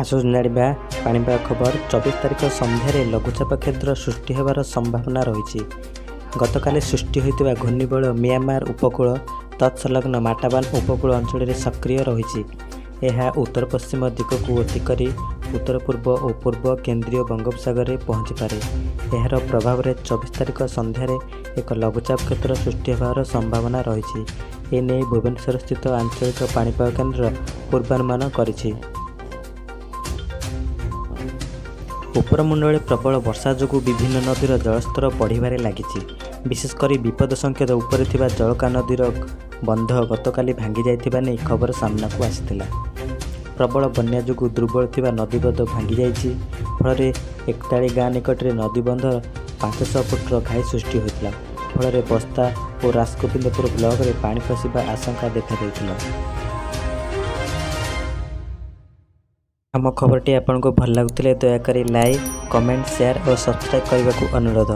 ଆସନ୍ତୁ ଜାଣିବା ପାଣିପାଗ ଖବର। 24 ତାରିଖ ସନ୍ଧ୍ୟାରେ ଲଘୁଚାପ କ୍ଷେତ୍ର ସୃଷ୍ଟି ହେବାର ସମ୍ଭାବନା ରହିଛି। ଗତକାଲି ସୃଷ୍ଟି ହୋଇଥିବା ଘୂର୍ଣ୍ଣିବଳୟ ମିଆଁମାର ଉପକୂଳ ତତ୍ସଂଲଗ୍ନ ମାଟାବାନ ଉପକୂଳ ଅଞ୍ଚଳରେ ସକ୍ରିୟ ରହିଛି। ଏହା ଉତ୍ତର ପଶ୍ଚିମ ଦିଗକୁ ଗତି କରି ଉତ୍ତର ପୂର୍ବ ଓ ପୂର୍ବ କେନ୍ଦ୍ରୀୟ ବଙ୍ଗୋପସାଗରରେ ପହଞ୍ଚିପାରେ। ଏହାର ପ୍ରଭାବରେ 24 ତାରିଖ ସନ୍ଧ୍ୟାରେ ଏକ ଲଘୁଚାପ କ୍ଷେତ୍ର ସୃଷ୍ଟି ହେବାର ସମ୍ଭାବନା ରହିଛି। ଏନେଇ ଭୁବନେଶ୍ୱରସ୍ଥିତ ଆଞ୍ଚଳିକ ପାଣିପାଗ କେନ୍ଦ୍ର ପୂର୍ବାନୁମାନ କରିଛି। ଉପରମୁଣ୍ଡରେ ପ୍ରବଳ ବର୍ଷା ଯୋଗୁଁ ବିଭିନ୍ନ ନଦୀର ଜଳସ୍ତର ବଢ଼ିବାରେ ଲାଗିଛି। ବିଶେଷ କରି ବିପଦ ସଙ୍କେତ ଉପରେ ଥିବା ଜଳକା ନଦୀର ବନ୍ଧ ଗତକାଲି ଭାଙ୍ଗିଯାଇଥିବା ନେଇ ଖବର ସାମ୍ନାକୁ ଆସିଥିଲା। ପ୍ରବଳ ବନ୍ୟା ଯୋଗୁଁ ଦୁର୍ବଳ ଥିବା ନଦୀବନ୍ଧ ଭାଙ୍ଗିଯାଇଛି। ଫଳରେ ଏକତାଳି ଗାଁ ନିକଟରେ ନଦୀବନ୍ଧ 500 ଫୁଟର ଘାଇ ସୃଷ୍ଟି ହୋଇଥିଲା। ଫଳରେ ବସ୍ତା ଓ ରାସଗୋବିନ୍ଦପୁର ବ୍ଲକରେ ପାଣି ପଶିବା ଆଶଙ୍କା ଦେଖାଦେଇଥିଲା। ଆମ ଖବରଟି ଆପଣଙ୍କୁ ଭଲ ଲାଗୁଥିଲେ ଦୟାକରି ଲାଇକ୍, କମେଣ୍ଟ, ସେୟାର ଓ ସବସ୍କ୍ରାଇବ୍ କରିବାକୁ ଅନୁରୋଧ।